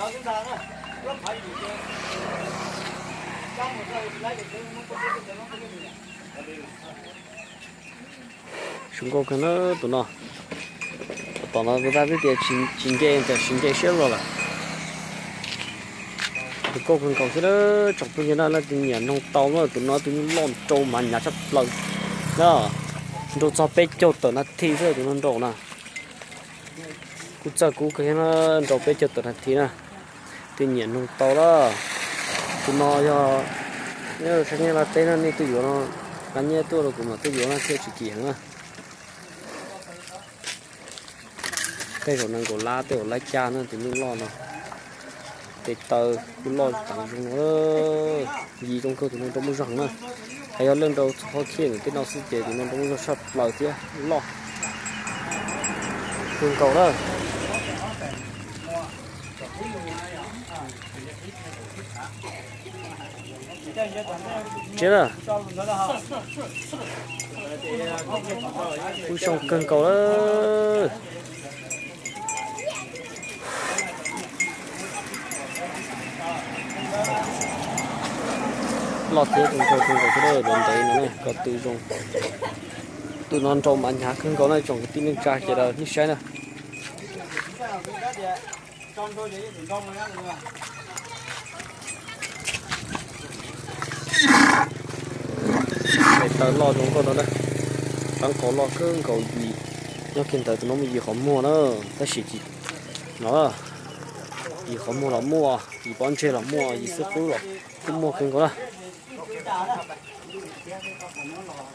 Zoo nkauj kawg na tus no. Tom no tus tab twb tias tsis nce, tias tsis nce siab luaj lawm. Tus nkauj kawg nkaus thiab, tsoom phooj ywg na, leej twg nyiam noog tau na, tus no twb loj nrau mas hnyav tshaj plaws na. Nrau txog peb caug tawm nas this xwb tus no nrau na. Kuj txawj kub kawg thiab na, nrau peb caug tawm nas this na. Twg nyiam noog tau lawm. Tus no yog, nyob rau sab Nyab Laj teb no, nej tuaj yuav no, nqa nyiaj tuaj rau kuv mam tuaj yuav na thiaj tsis kim heev na. Tej zaum nees nkaum lab, tej zaum lab caj na tus nyuj loj no. Tes taw kuj loj tag zoo no. Yim zoo kawg, tus no nrau muaj zog heev na. Hais yog leej nrau txog qhov thiaj ntawm tej no xwb ces tus no nrau muaj zog tshaj plaws thiab loj kawg nkaus na. Tsis na, kuj zoo kawg nkaus lawm. Loj thiab zoo kawg nkaus thiab, ntev ntev no ne, ko tw zoo. Tus no nrau mas hnyav kawg nkaus na tsoom kwv tij neej tsa sawv daws nej saib na. Tes taw loj zoo nkauj no na. Rab qau loj kawg nkaus yim, nyob kiag ntawd tus no muaj yim qhov muag na, tab sis tsis no, yim qhov muag los muaj, yim pob ntseg los muaj, yim xub qwb los kuj muaj kawg nkaus na.